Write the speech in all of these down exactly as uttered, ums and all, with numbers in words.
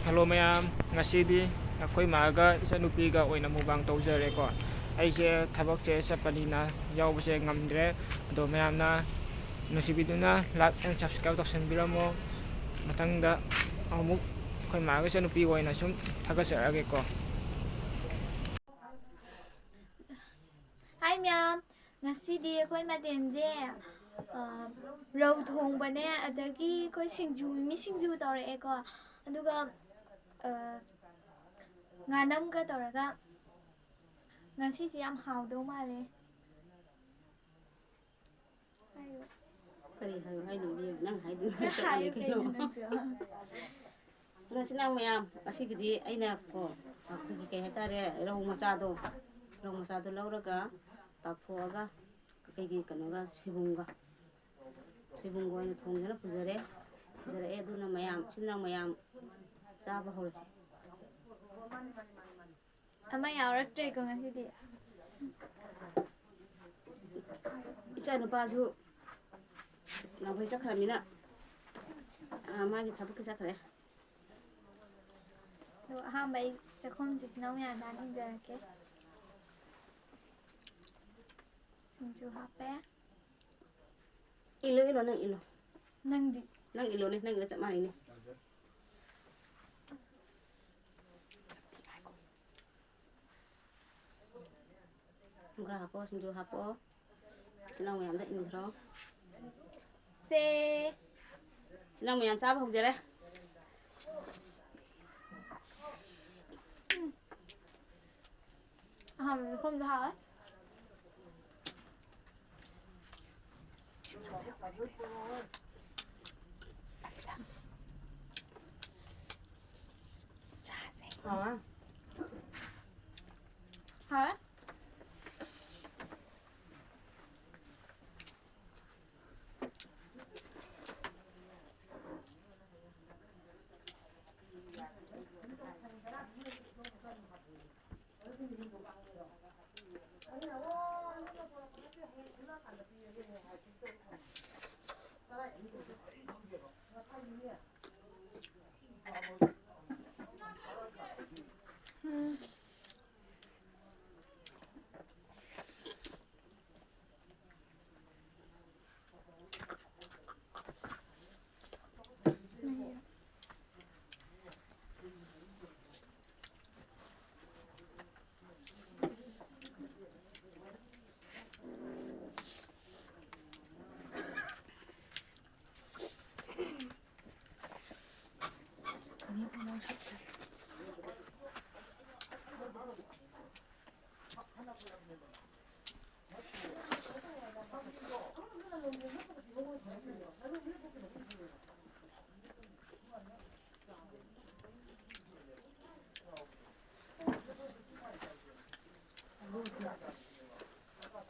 Hello ꯃꯌꯥꯝ, ꯉꯁꯤꯗꯤ ꯑꯩꯈꯣꯏ ꯃꯥꯒ ꯏꯆꯟꯅꯨꯄꯤꯒ ꯑꯣꯏꯅ mukbang ꯇꯧꯖꯔꯦꯀꯣ꯫ ꯑꯩꯁꯦ ꯊꯕꯛꯁꯦ ꯆꯠꯄꯅꯤꯅ ꯌꯥꯎꯕꯁꯦ ꯉꯝꯗ꯭ꯔꯦ꯫ ꯑꯗꯣ ꯃꯌꯥꯝꯅ ꯅꯨꯡꯁꯤꯕꯤꯗꯨꯅ like and subscribe ꯇꯧꯁꯟꯕꯤꯔꯝꯃꯣ꯫ ꯃꯊꯪꯗ ꯑꯃꯨꯛ ꯑꯩꯈꯣꯏ ꯃꯥꯒ ꯏꯆꯟꯅꯨꯄꯤꯒ ꯑꯣꯏꯅ ꯁꯨꯝ ꯊꯥꯒꯠꯆꯔꯛꯑꯒꯦꯀꯣ꯫ Hi ꯃꯌꯥꯝ, ꯉꯁꯤꯗꯤ ꯑꯩꯈꯣꯏ ꯃꯊꯦꯜꯁꯦ, ꯑ, ꯔꯧ ꯊꯣꯡꯕꯅꯦ, ꯑꯗꯒꯤ ꯑꯩꯈꯣꯏ ꯁꯤꯡꯖꯨ, ꯃꯤꯃꯤ ꯁꯤꯡꯖꯨ ꯇꯧꯔꯛꯑꯦꯀꯣ, ꯑꯗꯨꯒ, ꯑ, ꯉꯥꯅꯝꯒ ꯇꯧꯔꯒ꯫ ꯉꯁꯤꯁꯦ ꯌꯥꯝ ꯍꯥꯎꯗꯧ ꯃꯥꯜꯂꯦ꯫ ꯍꯥꯏꯌꯣ꯫ ꯀꯔꯤ ꯍꯥꯏꯌꯨ ꯍꯥꯏꯅꯣ ꯏꯕꯦꯝꯃ? ꯅꯪ ꯍꯥꯏꯗꯨ ꯍꯥꯏ ꯆꯞ ꯃꯥꯟꯅꯩ ꯍꯥꯏꯌꯨ ꯀꯩꯅꯣ꯫ ꯀꯩꯅꯣ ꯅꯪꯁꯨ? ꯅꯆꯤꯟ ꯅꯅꯥꯎ ꯃꯌꯥꯝ, ꯉꯁꯤꯒꯤꯗꯤ ꯑꯩꯅ ꯀꯣ, ꯑꯩꯈꯣꯏꯒꯤ ꯀꯩ ꯍꯥꯏꯇꯥꯔꯦ, ꯔꯧ ꯃꯆꯥꯗꯣ, ꯔꯧ ꯃꯆꯥꯗꯣ ꯂꯧꯔꯒ ꯇꯥꯎꯊꯣꯛꯑꯒ ꯀꯩꯒꯤ ꯀꯩꯅꯣꯒ, ꯁꯣꯏꯕꯨꯝꯒ, ꯁꯣꯏꯕꯨꯝꯒ ꯑꯣꯏꯅ ꯊꯣꯡꯗꯅ ꯄꯨꯖꯔꯦ, ꯄꯨꯖꯔꯛꯑꯦ꯫ ꯑꯗꯨꯅ ꯃꯌꯥꯝ, ꯏꯆꯤꯟ ꯏꯅꯥꯎ ꯃꯌꯥꯝ ꯆꯥꯕ ꯍꯧꯔꯁꯤ꯫ ꯑꯃ ꯌꯥꯎꯔꯛꯇ꯭ꯔꯦꯀꯣ ꯉꯁꯤꯗꯤ꯫ ꯏꯆꯥ ꯅꯨꯄꯥꯁꯨ ꯅꯥꯎꯈꯣꯏ ꯆꯠꯈ꯭ꯔꯃꯤꯅ, ꯑꯥ, ꯃꯥꯒꯤ ꯊꯕꯛꯀꯤ ꯆꯠꯈ꯭ꯔꯦ꯫ ꯑꯗꯣ ꯑꯍꯥꯟꯕ ꯑꯩ ꯆꯥꯛꯈꯨꯝꯁꯤ ꯏꯆꯤꯟ ꯏꯅꯥꯎ ꯃꯌꯥꯝꯗ ꯍꯥꯟꯅ ꯏꯟꯖꯔꯛꯀꯦ꯫ ꯁꯤꯡꯖꯨ ꯍꯥꯞꯄꯦ꯫ ꯏꯜꯂꯣ, ꯏꯜꯂꯣ, ꯅꯪ ꯏꯜꯂꯣ꯫ ꯅꯪꯗꯤ? ꯅꯪ ꯏꯜꯂꯣꯅꯦ, ꯅꯪ ꯏꯜꯂꯣ ꯆꯞ ꯃꯥꯟꯅꯩꯅꯦ꯫ ꯈꯔ ꯍꯥꯞꯄꯣ, ꯁꯤꯡꯖꯨ ꯍꯥꯞꯄꯣ꯫ ꯏꯆꯤꯟ ꯏꯅꯥꯎ ꯃꯌꯥꯝꯗ ꯏꯟꯈ꯭ꯔꯣ꯫ ꯁꯦ꯫ ꯏꯆꯤꯟ ꯏꯅꯥꯎ ꯃꯌꯥꯝ ꯆꯥꯕ ꯍꯧꯖꯔꯦ꯫ ꯑꯍꯥꯟꯕ ꯈꯣꯝꯗ ꯍꯥꯎꯋꯦ꯫ ꯍꯥꯎꯋꯦ꯫ ꯍꯥꯎꯋꯦ꯫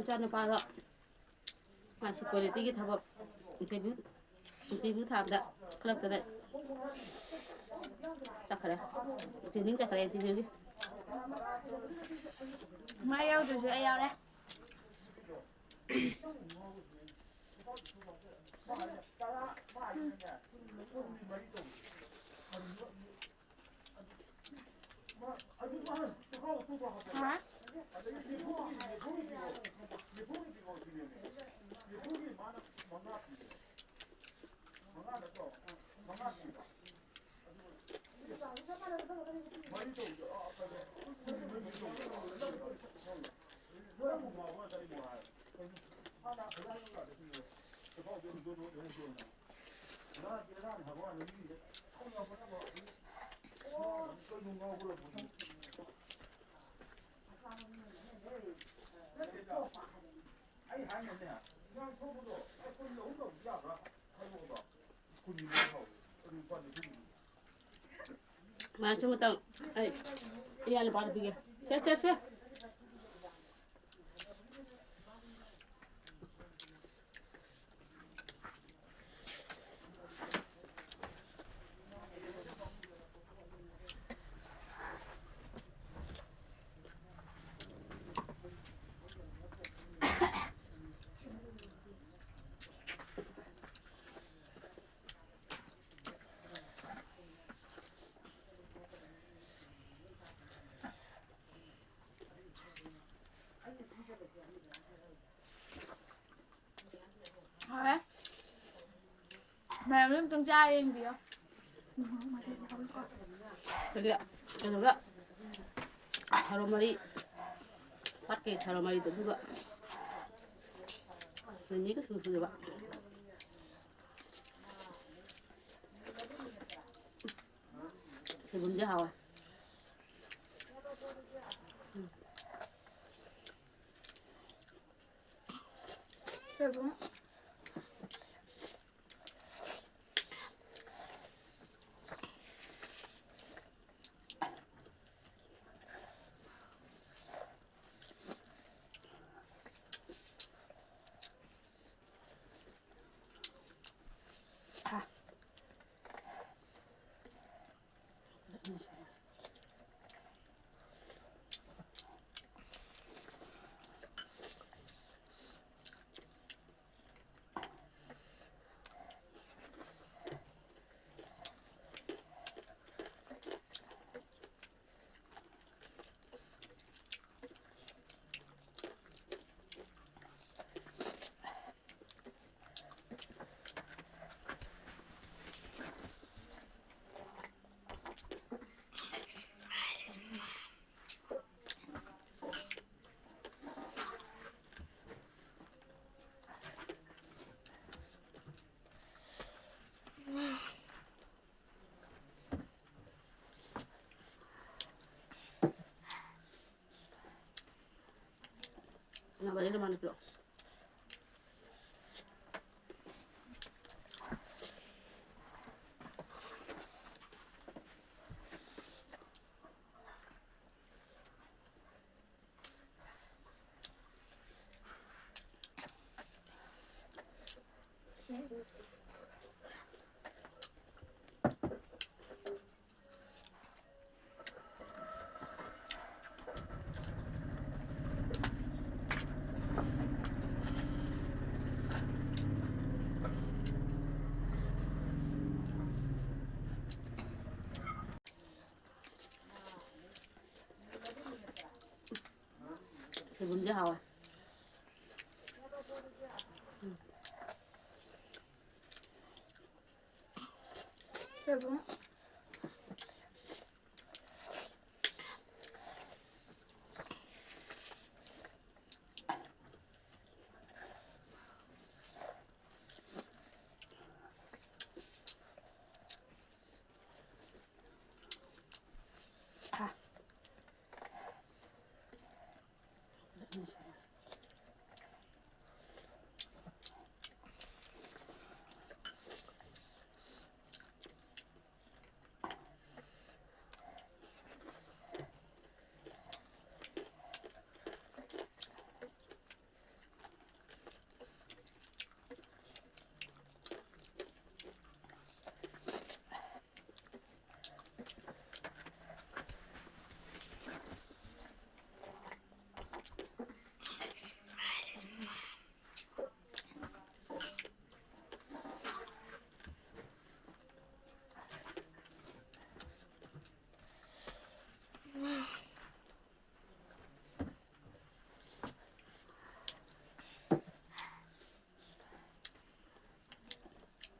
ꯏꯆꯥꯅꯨꯄꯥꯗꯣ ꯃꯥ ꯁꯦꯀ꯭ꯌꯨꯔꯤꯇꯤꯒꯤ ꯊꯕꯛ ꯏꯟꯇꯔꯚ꯭ꯌꯨ, ꯏꯟꯇꯔꯚ꯭ꯌꯨ ꯊꯥꯕꯗ ꯈꯨꯗꯛꯇꯗ ꯆꯠꯈ꯭ꯔꯦ꯫ ꯇ꯭ꯔꯦꯅꯤꯡ ꯆꯠꯈ꯭ꯔꯦ ꯏꯟꯇꯔꯚ꯭ꯌꯨꯒꯤ꯫ ꯃꯥ ꯌꯥꯎꯗ꯭ꯔꯁꯨ ꯑꯩ ꯌꯥꯎꯔꯦ꯫ ꯍꯥ? ꯃꯥꯁꯨ ꯃꯇꯝ ꯑꯩ ꯏꯌꯥ ꯅꯨꯄꯥꯗ ꯄꯤꯒꯦ꯫ ꯁꯦ, ꯁꯦ, ꯁꯦ꯫ ꯑꯗꯨꯝ ꯆꯪ ꯆꯥ ꯌꯦꯡꯕꯤꯌꯣ꯫ ꯑꯗꯨꯒ ꯀꯩꯅꯣꯒ ꯊꯔꯣ ꯃꯔꯤ, ꯄꯥꯠꯀꯤ ꯊꯔꯣ ꯃꯔꯤꯗꯨ ꯑꯗꯨꯒ ꯃꯤꯃꯤꯒ ꯁꯤꯡꯖꯨꯒ꯫ ꯁꯣꯏꯕꯨꯝꯁꯦ ꯍꯥꯎꯋꯦ꯫ ꯁꯣꯏꯕꯨꯝ꯫ ꯁꯣꯏꯕꯨꯝꯁꯦ ꯍꯥꯎꯋꯦ꯫ ꯎꯝ꯫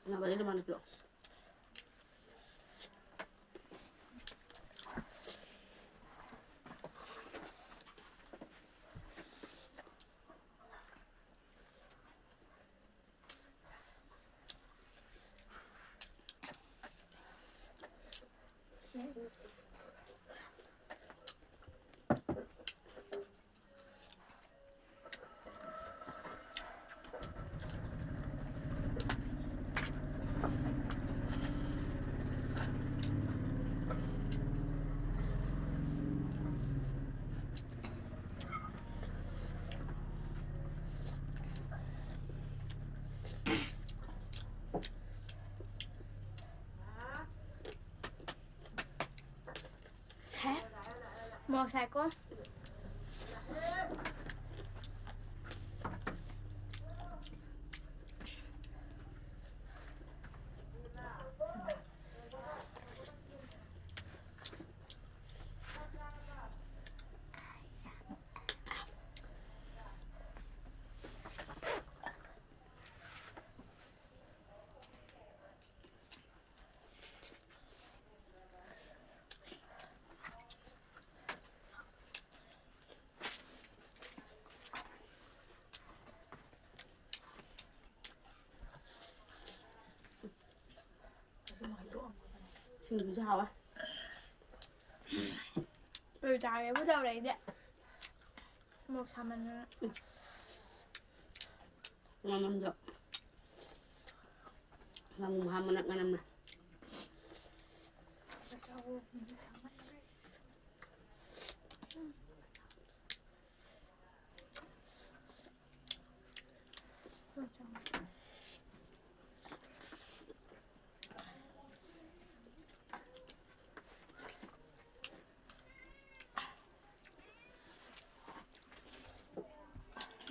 Kenapa jadi manis, Dok? ꯁꯦ, ꯃꯣꯔꯣꯛ ꯁꯥꯏꯀꯣ꯫ ꯁꯤꯡꯖꯨꯁꯨ ꯍꯥꯎꯋꯦ꯫ ꯂꯣꯏ ꯆꯥꯒꯦꯕꯨ ꯇꯧꯔꯦ ꯑꯩꯗꯤ꯫ ꯃꯣꯔꯣꯛ ꯁꯥꯃꯟꯗꯅ꯫ ꯉꯥꯅꯝꯗꯣ꯫ ꯉꯥꯃꯨ ꯃꯍꯥ ꯃꯅꯛ ꯉꯥꯅꯝꯅ꯫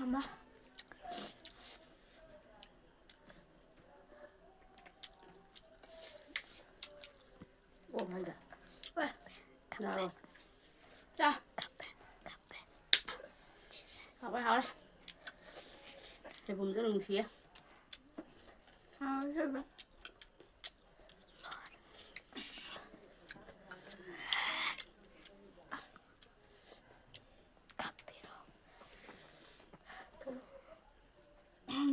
ꯑꯃ꯫ ꯑꯣ, ꯍꯥꯏꯗ꯫ ꯍꯣꯏ꯫ ꯌꯥꯔꯣ꯫ ꯆꯥ꯫ ꯍꯥꯎꯔꯦ, ꯍꯥꯎꯔꯦ꯫ ꯁꯣꯏꯕꯨꯝꯁꯨ ꯅꯨꯡꯁꯤꯌꯦ꯫ ꯍꯥꯎꯔꯦ, ꯁꯣꯏꯕꯨꯝ꯫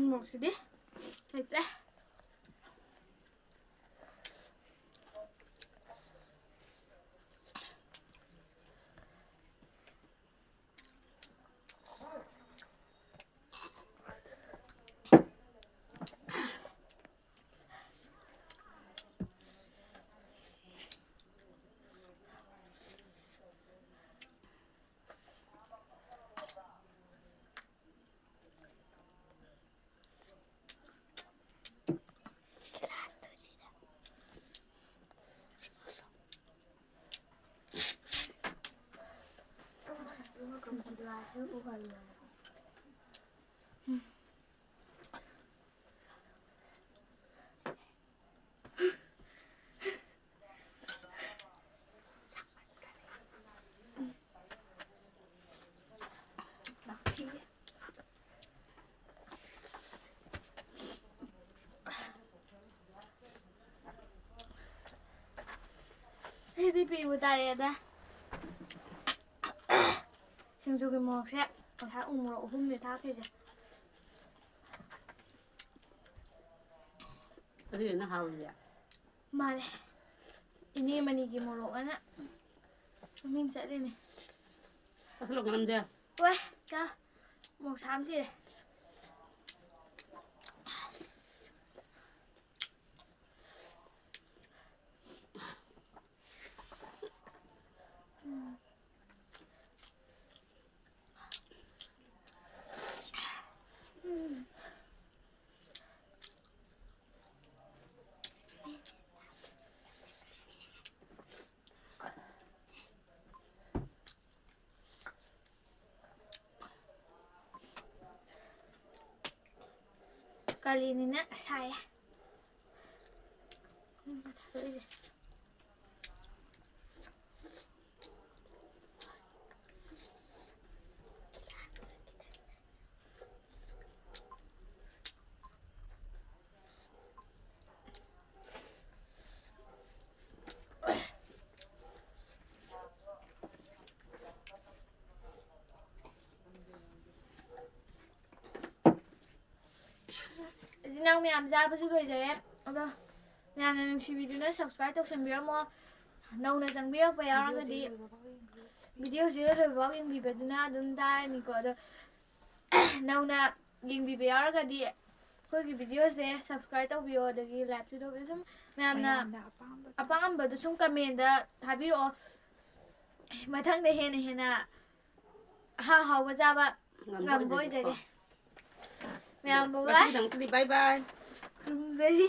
ꯃꯣꯔꯣꯛꯁꯤꯗꯤ ꯂꯩꯇ꯭ꯔꯦ꯫ ꯑꯩꯗꯤ ꯄꯤꯕꯨ ꯇꯥꯔꯛꯑꯦꯗ꯫ ꯁꯤꯡꯖꯨꯒꯤ ꯃꯣꯔꯣꯛꯁꯦ ꯉꯁꯥꯏ ꯎ ꯃꯣꯔꯣꯛ ꯑꯍꯨꯝꯅꯦ ꯊꯥꯛꯈ꯭ꯔꯤꯁꯦ꯫ ꯑꯗꯨꯗꯨꯅ ꯍꯥꯎꯔꯤꯁꯦ꯫ ꯃꯥꯅꯦ꯫ ꯏꯅꯦ ꯃꯅꯤꯒꯤ ꯃꯣꯔꯣꯛ ꯑꯅ ꯃꯃꯤꯡ ꯆꯠꯂꯤꯅꯦ꯫ ꯆꯥꯁꯜꯂꯣ ꯉꯥꯅꯝꯁꯦ꯫ ꯍꯣꯏ, ꯆꯥ꯫ ꯃꯣꯔꯣꯛ ꯁꯥꯕꯅ ꯁꯤꯔꯦ꯫ ꯀꯥꯂꯦꯟꯅꯤꯅ ꯁꯥꯏꯌꯦ꯫ ꯏꯆꯤꯟ ꯏꯅꯥꯎ ꯃꯌꯥꯝ ꯆꯥꯕꯁꯨ ꯂꯣꯏꯖꯔꯦ꯫ ꯑꯗꯣ ꯃꯌꯥꯝꯅ ꯅꯨꯡꯁꯤꯕꯤꯗꯨꯅ subscribe ꯇꯧꯁꯟꯕꯤꯔꯝꯃꯣ꯫ ꯅꯧꯅ ꯆꯪꯕꯤꯔꯛꯄ ꯌꯥꯎꯔꯒꯗꯤ videoꯁꯤ ꯂꯣꯏꯕꯐꯥꯎ ꯌꯦꯡꯕꯤꯕꯗꯨꯅ ꯑꯗꯨꯝ ꯇꯥꯔꯅꯤꯀꯣ꯫ ꯑꯗꯣ ꯅꯧꯅ ꯌꯦꯡꯕꯤꯕ ꯌꯥꯎꯔꯒꯗꯤ ꯑꯩꯈꯣꯏꯒꯤ videoꯁꯦ subscribe ꯇꯧꯕꯤꯌꯣ, ꯑꯗꯒꯤ likeꯁꯨ ꯇꯧꯕꯤꯌꯣ꯫ ꯁꯨꯝ ꯃꯌꯥꯝꯅ ꯃꯌꯥꯝꯅ ꯑꯄꯥꯝꯕ ꯑꯄꯥꯝꯕꯗꯣ ꯁꯨꯝ commentꯇ ꯊꯥꯕꯤꯔꯛꯑꯣ꯫ ꯃꯊꯪꯗ ꯍꯦꯟꯅ ꯍꯦꯟꯅ ꯑꯍꯥꯎ ꯑꯍꯥꯎꯕ ꯆꯥꯕ ꯉꯝꯕ ꯉꯝꯕ ꯑꯣꯏꯖꯒꯦꯀꯣ꯫ ꯑꯣꯏꯖꯒꯦ꯫ ꯃꯌꯥꯝ bye bye꯫ ꯉꯁꯤꯒꯤꯗꯃꯛꯇꯗꯤ bye bye꯫ ꯈꯨꯔꯨꯝꯖꯔꯤ꯫